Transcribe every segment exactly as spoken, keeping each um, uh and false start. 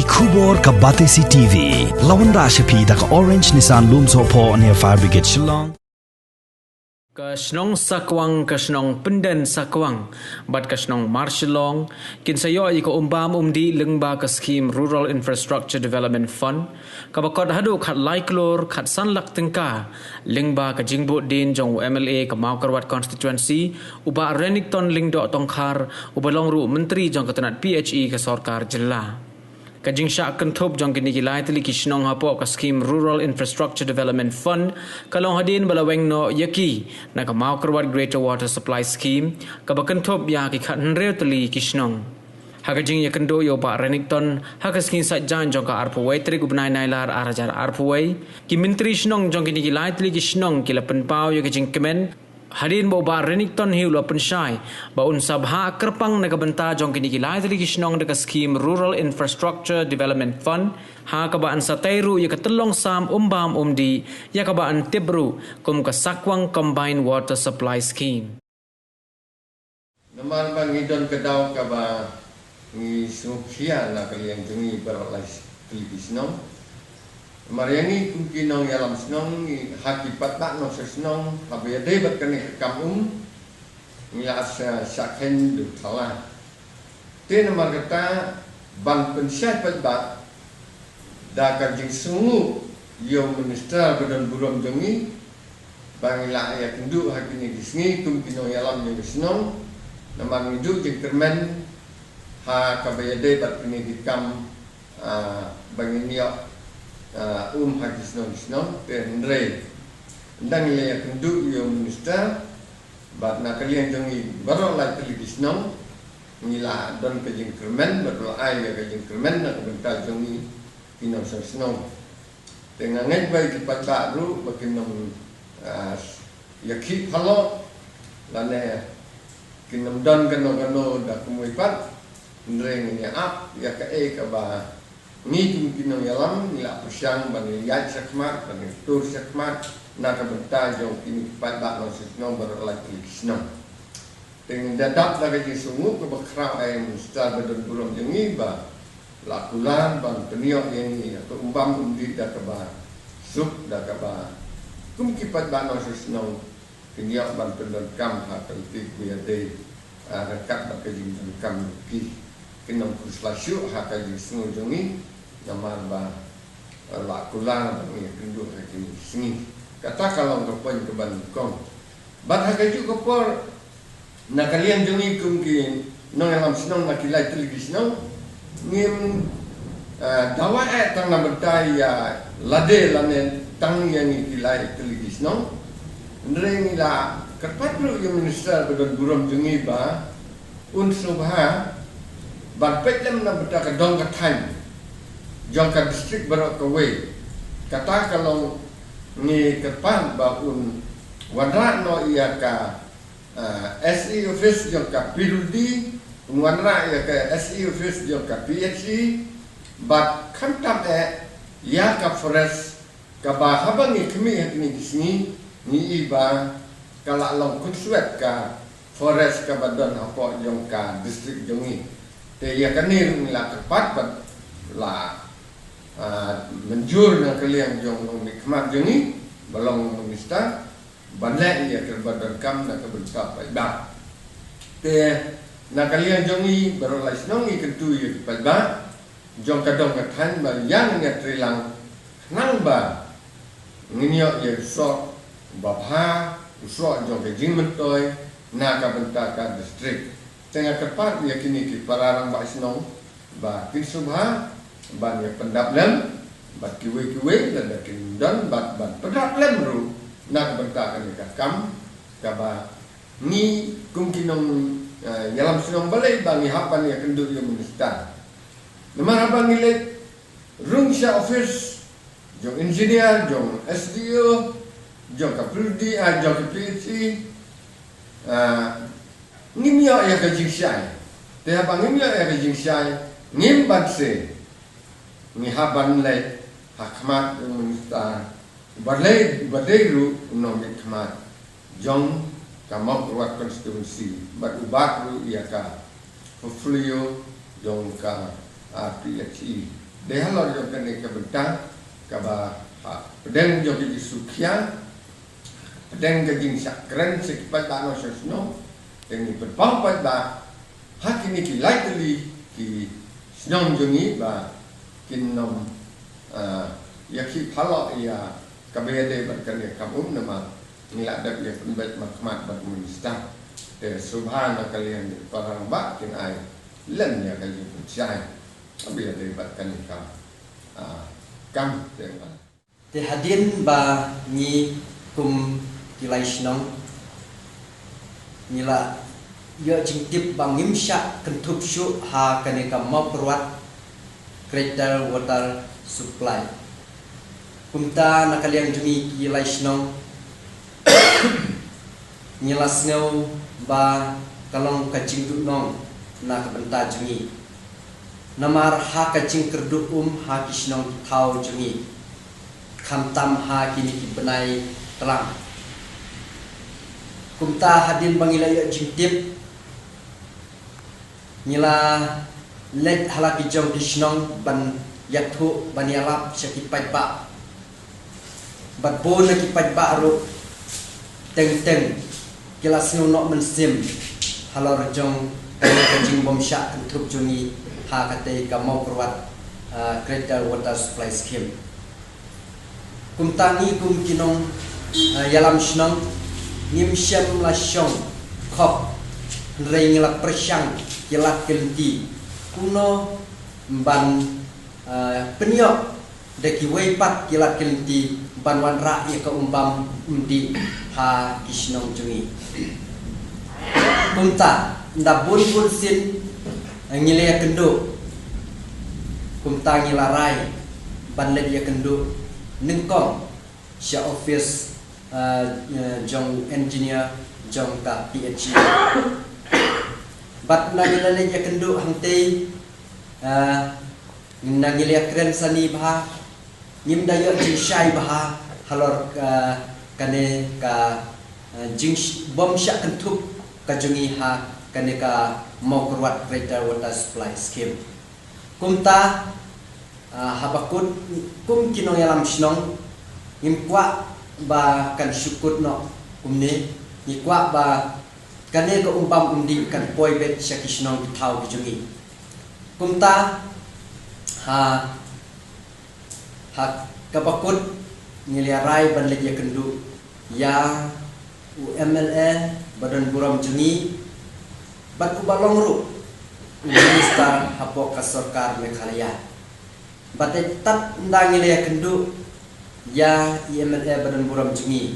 Khubor ka Batesi T V. La wanrah sha phi da ka Orange Nissan Lumsohphoh near Fire Brigade Shillong. Ka shnong Sakwang, ka shnong Pynden Sakwang bad ka shnong Marshillong kin sa ïoh ïa ka umbam umdih lyngba ka skhim Rural Infrastructure Development Fund, kaba kot haduh khatlai klur khatsan lak tyngka, lyngba ka jingbuddien jong u M L A ka Mawkyrwat Constituency, u Bah Renikton Lyngdoh Tongkhar, uba long ruh u Myntri jong ka tnat P H E ka Sorkar Jylla. Ka jingshah kynthup jong kine ki lai tylli ki shnong hapoh ka skhim Rural Infrastructure Development Fund ka long hadien ba la weng noh ïa ki na ka Mawkyrwat Greater Water Supply Scheme, kaba kynthup ïa ki khathynriew tylli ki shnong. Ha ka jingïakynduh ïa u Bah Renikton ha ka sngi Saitjaiñ jong ka arphew wei tarik u bnai Nailar ar hajar arphew wei, ki myntri shnong jong kine ki lai tylli ki shnong ki la pynpaw ïa ka jingkmen, hadien ba u Bah Renikton hi u la pynshai ba un sa bhah kyrpang na ka bynta jong kine ki lai tylli ki shnong da ka skhim Rural Infrastructure Development Fund, ha kaba yn sa tei ruh ïa ka tyllong sam umbam umdih, ïa kaba yn tip ruh kum ka Sakwang Combined Water Supply Scheme. Namar ba ngi don ka daw kaba ngi sngewkhia na ka liang jong ngi baroh lai tylli ki shnong. Namar ïa ngi kum ki nongïalam shnong ngi ha ki paidbah nongshong shnong haba ïadei bad kane ka kam um, ngi la sa shah kheiñ dewthala. Te namar kata ban pynshai paidbah da ka jingsngewnguh ïa u minister ba don burom jong ngi, ba ngi la ïakynduh ha kine ki sngi kum ki nongïalam jong ka shnong. Namar ngi duh jingkyrmen ha kaba ïadei bad kine ki kam, ah, ba ngin ïoh, ah, um ha ki shnong ki shnong. Te hynrei ynda ngi la ïakynduh ïa u minister bad na ka liang jong ngi baroh lai tylli ki shnong, ngi la don ka jingkyrmen bad la ai ïa ka jingkyrmen na ka bynta jong ngi ki nongshong shnong. Te nga ngeit ba ki paidbah ruh ba kin ym, ah, ïakhih phalot lane kin ym don kano kano da kumwei pat. Hynrei ngin ïa ap ïa kaei kaba ngi kum ki nongïalam ngi la pyrshang ban ïaid shakhmat, ban ïatur shakhmat na ka bynta jong kine ki paidbah nongshong shnong baroh lai tylli ki shnong. Te ngi da dap da ka jingsngewnguh kaba khraw ïa u minister ba don burom jong ngi ba la kular ban pynïoh ïa ngi ïa ka umbam umdih da kaba suk, da kaba kum ki paidbah nongshong shnong kin ïoh ban pyndonkam ha ka lynti kaba ïadei, ah, ryngkat bad ka jingdonkam jong ki. Kin ym khuslai shuh ha ka jingsngew jong ngi namar ba, ah, la kular ban ïakynduh ha kine ki sngi. Kata ka long ka point kaba nyngkong. Bad ha kajuh ka por, na ka liang jong ngi kum ki nongïalam shnong na ki lai tylli ki shnong, ngim, eh, dawa eh tang na bynta ïa lade lane tang ïa ngi ki lai tylli ki shnong. Hynrei ngi la kyrpad ruh ïa u minister ba don burom jong ngi ba un sngewbha ban peit lem na bynta ka dong ka thaiñ jong ka district baroh kawei. Kata ka long ngi kyrpad ba un wanrah noh ïa ka, ah, S E office jong ka P W D, un wanrah ïa ka S E office jong ka P H E, bad khamtam eh ïa ka forest kaba haba ngi khmih ha kine ki sngi ngi i ba ka la long khunswet ka forest kaba don hapoh jong ka district jong ngi. Te ïa kane ruh ngi la kyrpad bad la, ah, mynjur na ka liang jong u nongmihkhmat jong ngi ba long u minister ban leh ïa kaba donkam na ka bynta paidbah. Te na ka liang jong ngi baroh lai shnong ngi kyntu ïa ki paidbah jong ka dong ka thaiñ ba ïa ngin ïatreilang khnang ba ngin ïoh ïa u soh ba bha, u soh jong ka jingmyntoi na ka bynta ka district. Te nga kyrpad ïa kine ki para rangbah shnong ba kin sngewbha ban ïa pyndap lem bad kiwei kiwei lada kin don bad ban pyndap lem ruh na ka bynta kane ka kam kaba ngi kum ki nong, eh, ïalam shnong balei ba ngi hap ban ïakynduh ïa u minister. Namar haba ngi leit rung sha office jong engineer, jong S D O, jong ka P W D, ah, jong ka P H E, ah, ngim ïoh ïa ka jingshai. Te haba ngim ïoh ïa ka jingshai, ngim banse ngi hap ban leit ha khmat u minister ba lei, ba dei ruh u nongmihkhmat jong ka Mawkyrwat constituency bad u bat ruh ïa ka portfolio jong ka, ah, P H E. Dei halor jong kane ka bynta kaba ha pdeng jong ka jingsngewkhia, pdeng ka jingshah kren sha ki paidbah nongshong shnong, te ngi pynpaw paidbah ha kine ki lai tylli ki shnong jong ngi ba kin ym, ah, ïa ki phalok ïa kaba ïadei bad kane ka kam um namar ngi la dep ïa pynbeit markhmat bad u minister. Te sngewbha na ka liang jong para rangbah kin ai lem ïa ka jingpynshai kaba ïadei bad kane ka, ah, kam te. Te hadien ba ngi kum ki lai shnong ngi la ïoh jingtip ba ngim shah kynthup shuh ha kane ka Mawkyrwat Greater Water Supply. Kumta na ka liang jong ngi ki lai shnong ngi la sngew ba ka long ka jingduhnong na ka bynta jong ngi. Namar ha ka jingkyrduh um ha ki shnong ki thaw jong ngi, khamtam ha kine ki bnai tlang. Kumta hadien ba ngi la ïoh jingtip, ngi la leit ha la ki jong ki shnong ban ïathuh ban ïalap sha ki paidbah. Bad bun na ki paidbah ruh teng teng ki la sngew noh mynsiem halor jong kane ka jingbymshah kynthup jong ngi ha katei ka Mawkyrwat, ah, Greater Water Supply Scheme. Kumta ngi kum ki nong, ah, ïalam shnong ngim shym la shong khop, hynrei ngi la pyrshang ki lad ki lynti kumno ban, ah, pynïoh da kiwei pat ki lad ki lynti ban wanrah ïa ka um bam um dih ha ki shnong jong ngi. Kumta ynda bun bun sien ngi la ïakynduh, kumta ngi la rai ban leit ïakynduh nyngkong sha office, ah, ah, jong engineer jong ka P H E. Bad ynda ngi la leit ïakynduh hangtei, ah, ynda ngi la ïakren sani bha, ngim da ïoh jingshai bha halor, ah, kane ka, ah, jingbymshah kynthup ka jong ngi ha kane ka Mawkyrwat Greater Water Supply Scheme. Kumta, ah, haba kut kum ki nongïalam shnong ngim kwah ba kan shu kut noh kumne, ngi kwah ba kane ka um bam um dih kan poi beit sha ki shnong ki thaw ki jong ngi. Kumta ha, ha kaba kut ngi la rai ban leit ïakynduh ïa u M L A ba don burom jong ngi bad uba long ruh u minister hapoh ka sorkar Meghalaya. Bad te tad ynda ngi la ïakynduh ïa i M L A ba don burom jong ngi.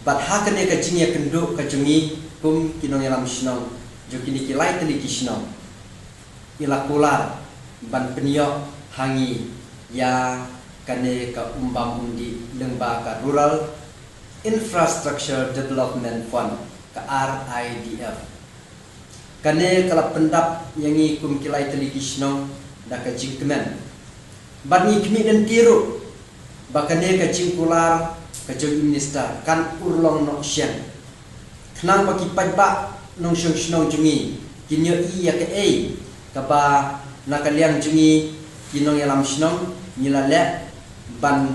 Bad ha kane ka jingïakynduh ka jong ngi kum ki nongïalam shnong jong kine ki lai tylli ki shnong, i la kular ban pynïoh ha ngi ïa kane ka um bam um dih lyngba ka Rural Infrastructure Development Fund, ka R I D F. Kane ka la pyndap ïa ngi kum ki lai tylli ki shnong da ka jingkmen. Bad ngi khmih lynti ruh ba kane ka jingkular ka jong i minister kan urlong noh shen, khnang ba ki paidbah nongshong shnong jong ngi kin ïohi ïa kaei kaba na ka liang jong ngi ki nongïalam shnong ngi la leh ban,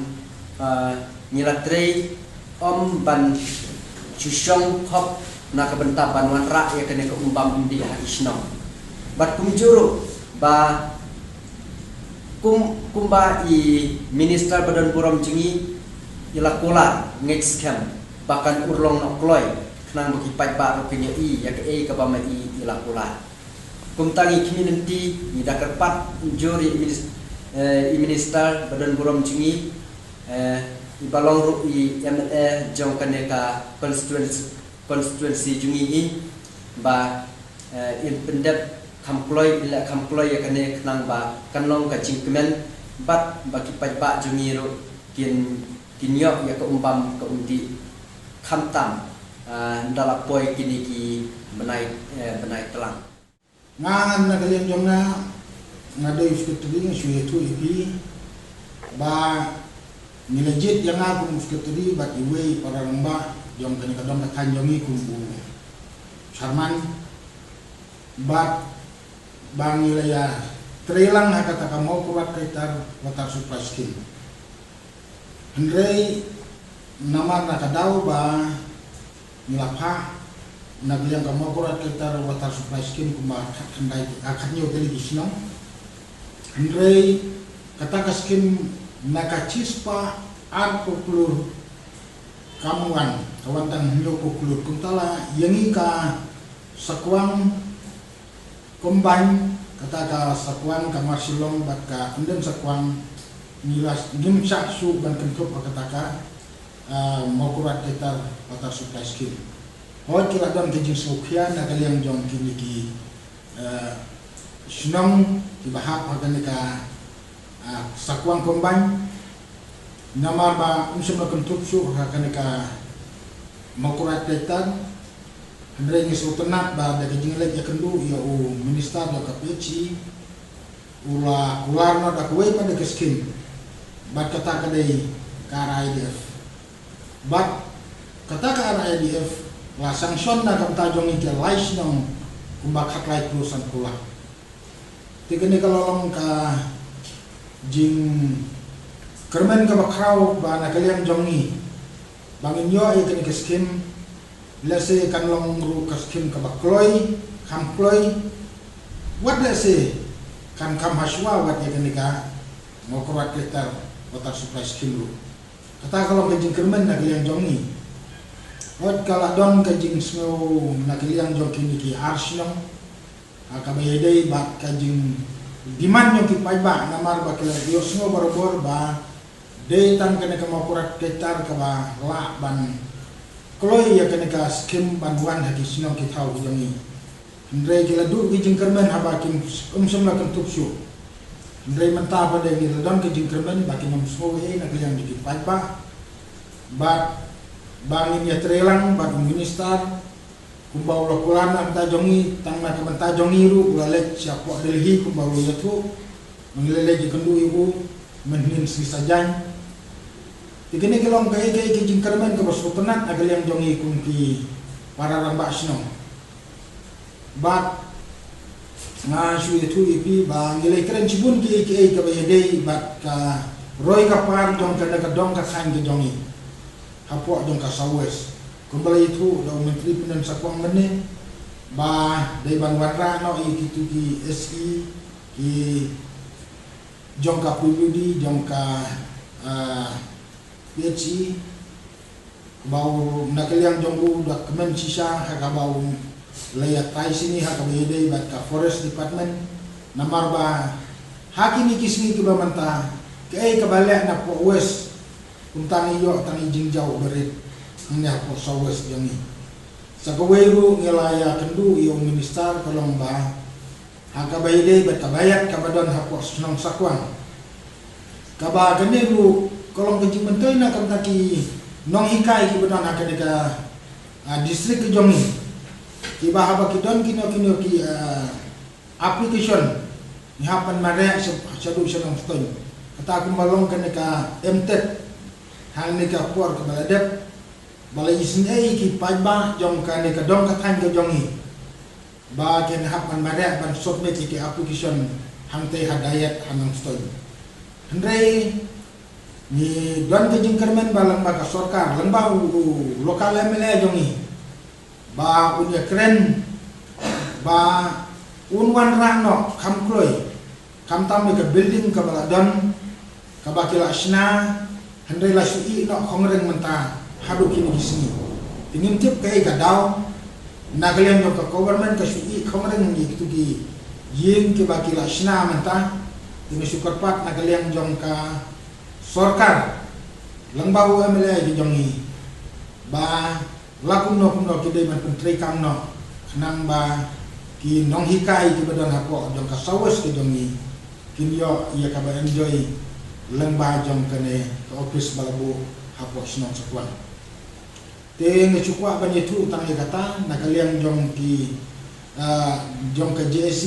ah, ngi la trei ym ban shu shong khop na ka bynta ban wanrah ïa kane ka um bam um dih ha ki shnong. Bad kumjuh ruh ba kum, kumba i minister ba don burom jong ngi i la kular, ngeit skhem ba kan urlong noh kloi khnang ba ki paidbah ruh kin ïohi ïa kaei kaba ma i i la kular. Kumta ngi khmih lynti, ngi da kyrpad jur ïa i minis-, eh, i minister ba don burom jong ngi, eh, iba long ruh i M L A jong kane ka constituency, constituency jong ngi hi, ba, eh, in pyndep kham kloi, in leh kham kloi ïa kane khnang ba kan long ka jingkmen bad ba ki paidbah jong ngi ruh kin, kin ïoh ïa ka um bam ka um dih khamtam, ah, ynda la poi kine ki bnai, eh, bnai tlang. Nga ngan na ka liang jong nga, nga dei u secretary, nga shu ïathuh ïa phi ba ngi la jied ïa nga kum u secretary bad iwei para rangbah jong kane ka dong ka thaiñ jong ngi kum u chairman, bad ba ngi la ïa trei lang ha kata ka Mawkyrwat Greater Water Supply Scheme. Hynrei namar na ka daw ba ngi la phah na ka liang ka Mawkyrwat Greater Water Supply Scheme kumba khatkhyndai, ah, khathynñiew tylli ki shnong. Hynrei kata ka scheme na ka shispah arphew klur kam wan, ka wan tang hynñiewphew klur. Kumta la ïa ngi ka Sakwang Combine, kata ka Sakwang, ka Marshillong bad ka Umden Sakwang, ngi la, ngim shah shuh ban kynthup ha kata ka, ah, Mawkyrwat Greater Water Supply Scheme. Hooid, ki la don ka jingsngewkhia na ka liang jong kine ki, ah, shnong kiba hap ha kane ka, ah, Sakwang Combine. Namar ba ym shym la kynthup shuh ha kane ka Mawkyrwat Greater. Hynrei ngi sngewtynnat ba da ka jingleit ïakynduh ïa u Minister jong ka P H E, u la kular noh da kawei pat de ka scheme. Bad kata ka dei ka R I D F. Bad kata ka R I D F la sanction na ka bynta jong ngi ki lai shnong kumba khatlai klur san klur lak. Te kane ka la long ka jingkyrmen kaba khraw ba na ka liang jong ngi ba ngin ïoh ïa kane ka scheme. Lehse kan long ruh ka scheme kaba kloi, kham kloi. Wat lehse kan kham hashwa wat ïa kane ka Mawkyrwat Greater Water Supply Scheme ruh. Kata ka long ka jingkyrmen na ka liang jong ngi. Wat ka la don ka jingsngew na ka liang jong kine ki ar shnong. Ha kaba ïadei bad ka jingdemand jong ki paidbah namar ba ki la ïohsngew barabor ba dei tang kane ka Mawkyrwat Greater kaba lah ban kloi ïa kane ka scheme ban wan ha ki shnong ki thaw ki jong ngi. Hynrei ki la duh ki jingkyrmen haba kim, ym shym la kynthup shuh. Hynrei mynta pat de ngi la don ki jingkyrmen ba kim ym sngew ei na ka liang jong ki paidbah. Bad ba ngin ïatrei lang bad u Minister kumba u la kular na ka bynta jong ngi, tang na ka bynta jong ngi ruh u la leit shapoh Delhi kumba u la ïathuh. Ngi la leit ïakynduh ïa u mynhynnin sngi Saitjaiñ. Te kine ki long kaei kaei ki jingkyrmen kaba sngewtynnat na ka liang jong ngi kum ki para rangbah shnong. Bad nga shu ïathuh ïa phi ba ngi la kren shibun kiei kiei kaba ïadei bad ka roi ka par jong kane ka dong ka thaiñ ka jong ngi hapoh jong ka South West. Kumba la ïathuh da u Myntri Pynlong Sakwang mynne ba dei ban wanrah noh ïa kitu ki S E ki jong ka P W D, jong ka, ah, P H E, kaba u na ka liang jong u da kmen shisha ha kaba u la ïatai shini ha kaba ïadei bad ka Forest Department. Namar ba ha kine ki sngi kiba mynta kaei kaba leh napoh West, kumta ngi ïoh tang i jingjaw ba rit hangne hapoh South West jong ngi. Sa kawei ruh ngi la ïakynduh ïa u Minister ka long ba ha kaba ïadei bad ka baiat kaba don hapoh shnong Sakwang. Kaba kane ruh ka long ka jingmyntoi na ka bynta ki nonghikai kiba don ha kane ka, ah, district ka jong ngi. Kiba haba ki don kino kino ki, ah, application ngi hap ban mareh sha, shaduh sha Nongstoiñ. Kata kumba long kane ka M TET hangne ka por kaba la dep. Ba la isynei ki paidbah jong kane ka dong ka thaiñ ka jong ngi ba kin hap ban mareh ban submit ïa ki application hangtei ha Dayat ha Nongstoiñ. Hynrei ngi don ka jingkyrmen ba lyngba ka sorkar, lyngba u, u local M L A jong ngi ba un ïakren ba un wanrah noh kham kloi. Khamtam ïa ka building kaba la don, kaba ki la shna, hynrei la shu ïeh noh khongring mynta haduh kine ki sngi. Te ngim tip kaei ka daw na ka liang jong ka government ka shu ïeh khongring ïa kitu ki ïing kiba ki la shna mynta. Te nga shu kyrpad na ka liang jong ka sorkar lyngba u M L A ki jong ngi ba la kumno kumno ki dei ban pyntreikam noh khnang ba ki nonghikai kiba don hapoh jong ka South West ka jong ngi kin ïoh ïa kaba enjoy lyngba jong kane ka office ba la buh hapoh shnong Sakwang. Te nga shu kwah ban ïathuh tang ïa kata na ka liang jong ki, ah, jong ka J A C.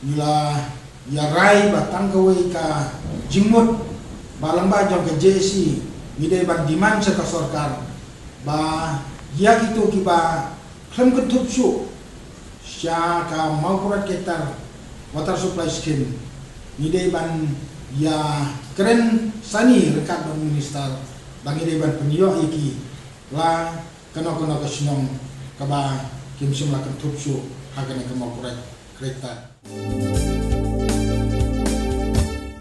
Ngi la ïa rai ba tang kawei ka jingmut ba lyngba jong ka J A C ngi dei ban demand sha ka sorkar ba ïa kito kiba khlem kynthup shuh sha ka Mawkyrwat Greater Water Supply Scheme, ngi dei ban ïa kren sani ryngkat bad u Minister ba ngi dei ban pynïoh ïa ki la kano kano ka shnong kaba kim shym la kynthup shuh ha kane ka Mawkyrwat Kyrta.